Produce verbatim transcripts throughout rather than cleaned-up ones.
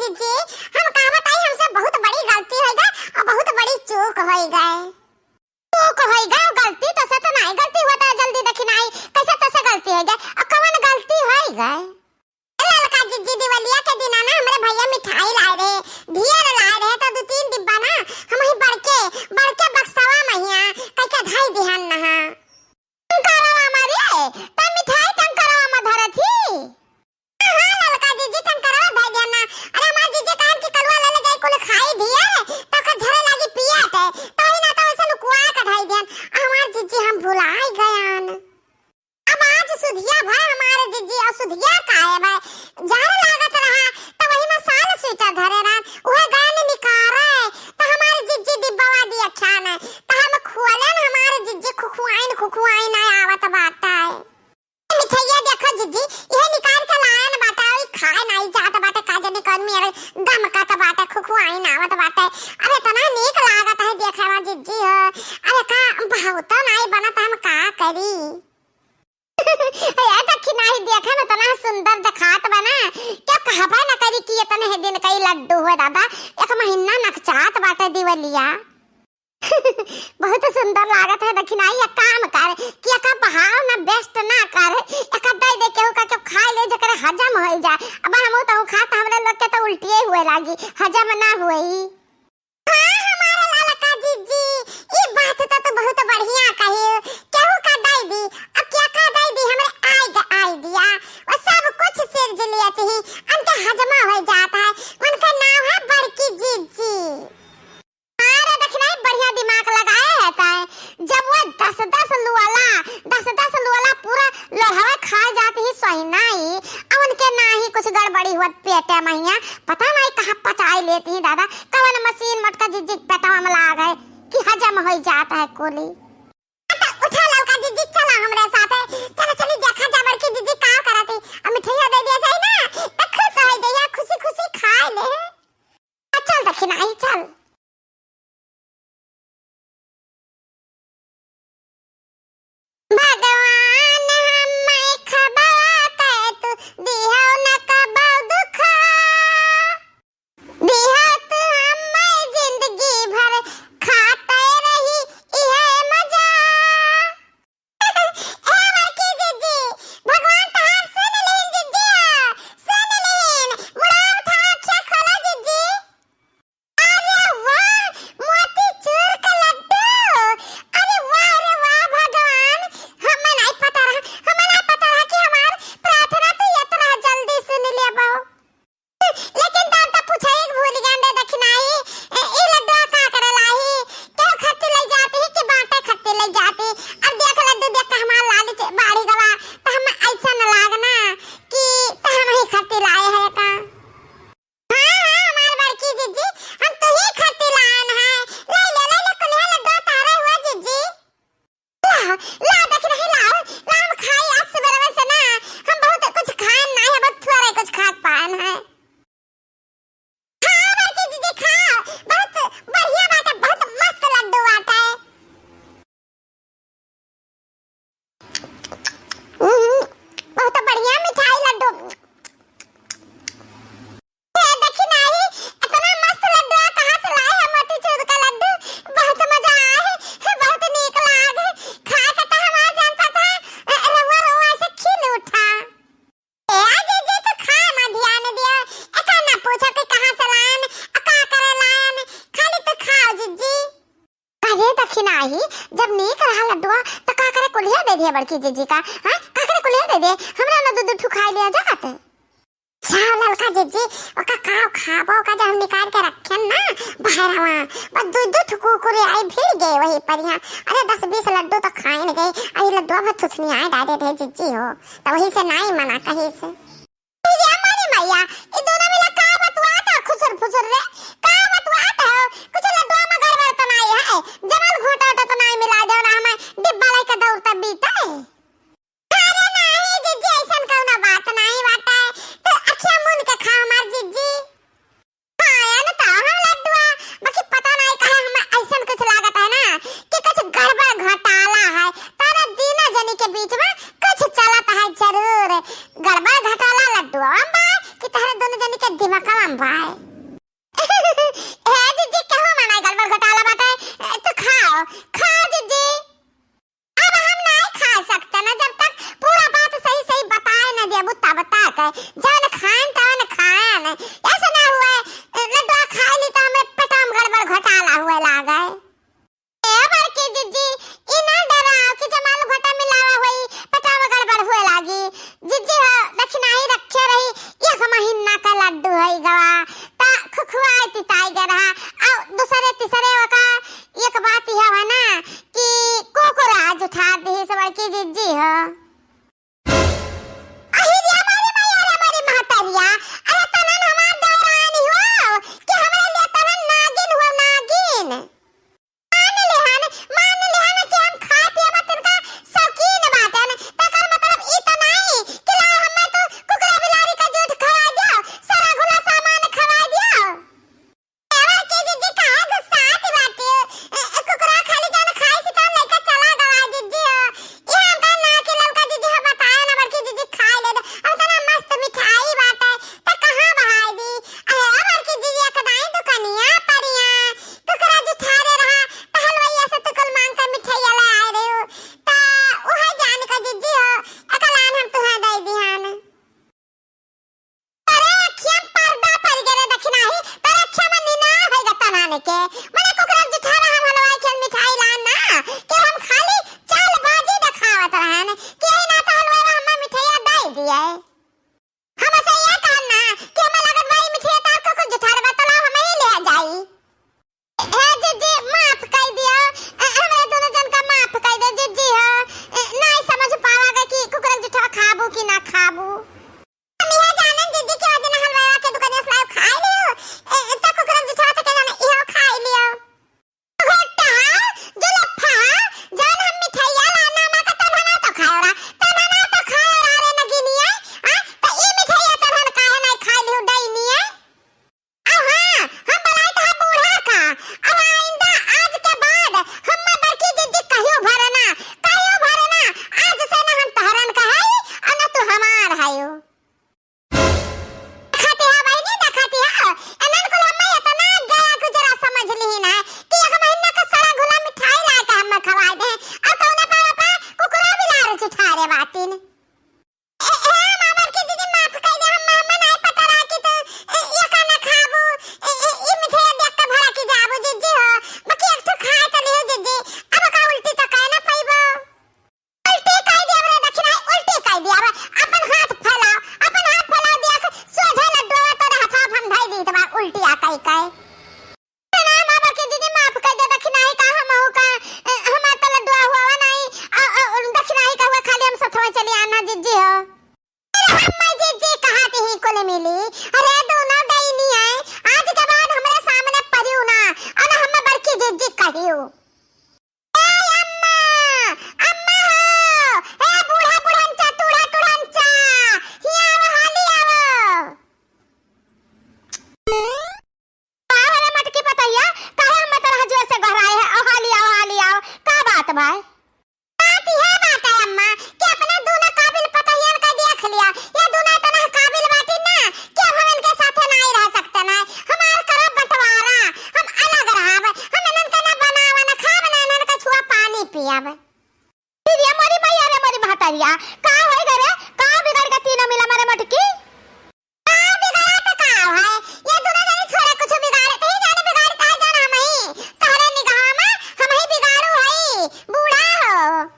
जी, हम का बताई, हमसे बहुत बड़ी गलती होइ गए और बहुत बड़ी चूक होइ गए। चूक होइ गए, गलती तोसे तो नाहीं गलती होत है, जल्दी देखी नाहीं, कैसे तोसे गलती होइ गए, और कौन गलती होइ गए? ए ललका जिज्जी, दिवलिया के दिना ना हमरे भैया मिठाई लाए रहे, ढेर लाए रहे, तो दू तीन डिब्बा ना हम ही बड़के, बड़के बक्सवा महिया कइके धई दिहन नहा। टंकरवा मा रे, त मिठाई टंकरवा मा धरत ही। हाँ, हाँ, ललका जिज्जी, टंकरवा धई दिया ना। अरे, हमार जिज्जी कहन कि कलुआ ले ले जाई, कुल खाई ढेर, त ओकर झरे लागी पियत है। तही ना त वैसे लुकुआ के धई दियन। आ हमार जिज्जी, हम भुलाई गयन। अब आज सुधिया भय हमार जिज्जी, और सुधिया काहे भय? जहर लागत रहा, त वही मा साल स्वेटर धरे रहन। उहे गयन निकारे, त हमार जिज्जी डिब्बवा दिया ख्यान है। त हम खोलेन, हमार जिज्जी खुखुआइन, खुखुआइन आवत बाटे। मिठैया देखो जिज्जी, इहे निकाल के लायन बाटा, ई खाए नाई जात बाटे, का जाने कौन मेरे गमकत बाटे, खुखुआइन आवत बाटे। अरे इतना नीक लागत है देखे मा जिज्जी हो। अरे का बहुत नाई बनत, हम का करी? अरे देखी नाई देखे मा इतना सुंदर देखात बा ना, क्या कहबे न करी कि इतने दिन का ई लड्डू हो दादा, एक महीना नकचात बाटे दिवलिया। बहुत सुंदर लागत है, देखी ना, ये काम कर कि एका बहाव ना, waste ना कर, एका दे दे केहू का, केहू खाए ले, जेकरे हजम होई जाए। अब हमहू तहू खा, त हमरे लोग के त उल्टिए हुए लागी, हजम ना होई। हाँ, हमारे ललका जिज्जी, ई बात त तू बहुत बढ़िया कही। केहू का दे दी, अब केका दे दी, हमरे आइडिया, वो सब कुछ सिर्ज लियत ही, उनके हजमा हो जात है, उनका नाम है बड़की जिज्जी। अरे देखी नाई, बढ़िया दिमाग लगाए है तै। जब वो दस दस लुअला, दस दस लुअला पूरा लोढ़वा खा जात ही सोई नाई, अब उनके नाही कुछ गड़बड़ी हुआ पेटे महिया, पता नाई कहाँ पचाई लेती ही दादा, कवन मशीन मोटका जिज्जी के पेटवा मा लाग है कि हजम होई जात है कुली। त उठा ललका जिज्जी, चला हमरे साथे, चला चली देखा जा बड़की जिज्जी का करत ही, अब मिठाइया दे दिया जाए ना, त खुश हो जाइया, खुशी खुशी खाए ले। चल देखी नाई, चल। भगवान हम्मै खबा के तू दिहो न कबो दुखा, दिहो तू हम्मै जिंदगी भर खाते रही इहे मजा। ए बड़की जिज्जी, भगवान तहार सुन लेन जिज्जी, सुन लेन। मुड़ा उठा, अखिया खोला जिज्जी। अरे वाह, मोतीचूर का लड्डू। अरे वाह रे वाह भगवान, हमें नहीं पता रहा, हमें नहीं पता रहा कि हमार प्रार्थना तू इतना जल्दी सुन लेबो। लेकिन दान त पूछे एक भूल गए रे दखिनाई, ए, ई लड्डुआ का करे लाही? केहू खत्ती लई जाती है कि बांटे खत्ती लई जाती? अब देख लड्डू देख के हमार लालच बाढ़ी गवा, त हम ऐसा न लागना कि त हम ही खत्ती लाए है का? हाँ, हाँ, हमार बड़की जिज्जी, हम तो ही खत्ती लायन है। ले ले, ले ले, कुलिया लड्डुआ तारे हुआ जिज्जी। ला, ला, देख रही, लाओ, ला, हम खाई, आज सुबह से ना, हम बहुत कुछ खाएन ना है, बहुत थोड़ा कुछ खा पाएन है। खाओ, बड़की दीदी, खाओ, बहुत बढ़िया बाटे, बहुत मस्त लड्डू बाटे। हम्म, बहुत बढ़िया मिठाई लड्डू। ए, देखी नाही, इतना मस्त लड्डू कहाँ से लाए हैं मोतीचूर का लड्डू? बहुत मजा आए, बहुत नीक लाग। खा के तो हमार जान पता, अ, रउआ, रउआ से खिल उठा। ए, आ जीजी, तू खा ना ध्यान दिया, एका ना पूछा कि कहाँ से लायन, आ का करे लायन, खाली तू खाओ जीजी। अरे दखिनाही, जब नीक रहा लड्डुआ, त का करे कुलिया दे दिया बड़की जीजी का? हाँ, का करे कुलिया दे दिया? हमरा ना दू दू ठू खाई लिया जात। जा ललका जीजी, ओका का खाबो, ओका जब हम निकाल के रखेन ना बहरवा, बस दू दू ठू कुकुरे आई भिड़ गए वही परिया। अरे दस बीस लड्डू तो खाइन गए, अरे लड्डुआ बहुत थुथनी आए डाले रहे जीजी हो, तो वही से नाई मना कही से। ए मोरी मैया, ई दोनों मिला का बतुआत है खुसुर फुसुर रे? का बतुआत है? कुछ लड्डुआ में गड़बड़ तो नाई है? जमल घोटा ओटा तो नाई मिला जाओ ना, हमें डिब्बा लेके दौड़ता बीता है। अरे नाई जीजी, ऐसन कौनो बात नाई बाटे। तो अखिया मूंद के खा हमार जीजी। खायन तो हम लड्डुआ, बाकी पता नाई काहे हमें ऐसन कुछ लागत है ना कि कुछ गड़बड़ घोटाला है। तारा दीना जनी के बीच में कुछ चलत है जरूर। गड़बड़ घोटाला लड्डुआ में बा कि तहरे दोनों जनी कलम भाई। हे जिज्जी, केहू मना गड़बड़ घोटाला बाटे, तू खाओ, खाओ जिज्जी। अब हम नाहीं खाइ सकते ना, जब तक पूरा बात सही सही बताए ना देबू तब तक। जवन खाएन तवन खाएन, ऐसे ना हुए लड्डुआ खाइ ली तो हमें पेटवा में गड़बड़ घोटाला हुए लागे। ए बड़की जिज्जी, ई ना डराओ कि जमाल घोटा मिलावा होई, पेटवा में गड़बड़ हुए लागी। जिज्जी हो, दखिनाही रखे रही, एक महीना का लड्डू होई गवा, ता खुखुआई तिताई गए रहा। अउ दूसरे तीसरे ओका एक बात यह है ना कि कुकुरा जुठा दिहिस बड़की जिज्जी हो। अहि रे मोरी मैया रे मोरी महतरिया, अरे तनन हमार देवरानी हो कि हमरे लिए तनन नागिन हो, नागिन। मान लिहन, मान लिहन कि हम खाए पिए में तिनका शौकीन बाटन, तकर मतलब ई त नाई कि लाओ हमें तू कुकुरा बिलारी का जूठ खवाई दियो, सड़ा घुला सामान खवाई दियो। ए बड़की जिज्जी काहे गुस्सात बाटे? ए, ए, कुकुरा खाली जौन खाई से तौन लइका चला गवा जिज्जी हो। ई हम कहन ना कि ललका जिज्जी हो बताए ना बड़की जिज्जी खाए ले दे। अब इतना मस्त मिठाई बाटे, त कहाँ बहाई दी? अरे बड़की जिज्जी एक दाई दुकनिया परिया, कुकुरा जुठारे रहा, त हलवैया से तू कुल मांग के मिठाइया ले आए रहे हो। त उहे जान का जिज्जी हो, एक लान हम तुहे दे दिहान। तोरे अखिया में पर्दा पड़ गए रे दखिनाही, तोरे अखिया में नीना होई गा तनाने के। मने कुकुरा जुठारा हम हलवाई खेल मिठाई लान ना, कि हम खाली चालबाजी देखावत रहन, कि यही ना तो हलवाई हमें मिठाइया दे दिए। हम से ये कहन ना, कि हमें लागत भाई मिठाइया तार को कुछ जुठारे बतलाओ, हम ही ले जाई। हे जिज्जी, माफ कइ दियो। अ, हमरे दुनो जन का माफ कइ दे जिज्जी हो। अ, नाई समझ पावा गए कि कुकुरक जुठवा खाबू कि ना खाबू। हम इहे जानन जिज्जी कि ओ दिन हलवाइवा के दुकनिया से लाइव खाइ लियो। अ, त कुकुरक जुठवा त के जाने इहो खाइ लियो। घोटा, जुलफा, जौन हम मिठाइया ला नामा का तोहना तो खायो रा, तोहना तो खायो रा रे नगिनिया। आ, त ई मिठाइया तोहन काहे नाई खाइ लियो डैनिया? अब हाँ, हम बोलाई तो है बूढ़ा का। अब आइंदा आज के बाद हम्मा बड़की जिज्जी कहियो भरना, कहियो भरना। आज से ना हम तहरन का हई, और ना तू हमार हयो। देखती है बहिनी, देखती है। एनन कुल हम्मा इतना गया गुजरा समझ ली ना कि एक महीना का सड़ा घुला मिठाई ला के हम्मा खवाई दे। और कौन पापा कुकुरा बिलार जुठारे बाटिन। ए, ए, माँ बड़की जिज्जी माफ कइ दे, हम, हम नाई पता रहा कि तू, ए, ये का ना खाबू, ए, ए, ई मिठाई देख के भड़की जाबू जिज्जी हो, बाकी एक ठो खाए तो लियो जिज्जी, अब का उल्टी तो कइ ना पइबो। उल्टी कइ दे, अब रे दखिनाही, उल्टी कइ दे, अब अपन हाथ फैलाओ, अपन हाथ फैलाओ, देख, सोझे लड्डुआ तोरे हाथवा हम धइ दी, तो बा उल्टी आ कइ कइ। प्रणाम, अब के दीदी माफ कइ दे, दखिनाही का हमहू का, अ, हमार त लड्डुआ हुआ नाई, अ, अ, दखिनाही का हुआ खाली हम सथवा चली आना जिज्जी हो। अरे हम्मा जिज्जी कहा ती ही कुल मिली, अरे दोनों डैनी है, आज के बाद हमरे सामने परियो ना, और हम्मा बड़की जिज्जी कहियो। ए अम्मा, अम्मा हो, ए बूढ़ा बुढ़नचा, टूढ़ा टूढ़नचा, हियाँ आवो, हाली आवो। का भला मटकी पतैया, काहे हम्मा तरह जोर से गोहराए है? ओ हाली आओ, हाली आओ, का बात भाई? बात यह बात है अम्मा कि अपने दूनो काबिल पतहियन का देख लिया, ये दूनो इतना काबिल बाटी ना कि अब हम इनके साथे नाई रह सकते ना। हमार करब बंटवारा, हम अलग रहब, हम इनन के ना बनावा ना खाब ना इनन के छुआ पानी पियब। दीदी मोरी मैया रे मोरी महतरिया, का होई गए रे? का बिगड़ के तीनों मिला मारे मटकी? का बिगड़ा त का है? ये दोनों जने थोड़े कुछ बिगाड़े, तही जाने बिगाड़ी ता जान हमही। तोहरे निगाह में हमही बिगाड़ू हई, बूढ़ा हो।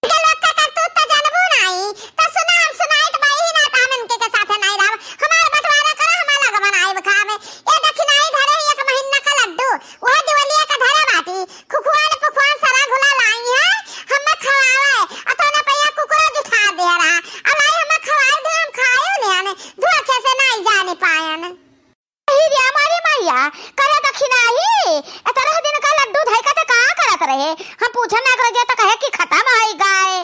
इनके लोग के करतूत त जानबू नाई, त सुना हम सुनाई त बाई ही ना त हम इनके के साथे नाई रहब। हमार बंटवारा करा, हम अलग बनाइब खाबे। ये दखिनाई धरे ही एक महीना का लड्डू, वह दिवलिया का धरे बाटी। खुखुआन पुखुआन सरा घुला लाई है, हम्मे खवावे, आ तोने पहिया कुकुरा जुठा दे रहा। अब आई हम्मे खवाए दे, हम खायो लेन, धोखे से नाई जाने पायन। अही रे हमारी मैया, करे दखिनाही, इतना दिन का लड्डू धई का त का करत रहे? हम पूछन ना करे जे त कहे कि खतम होई गए।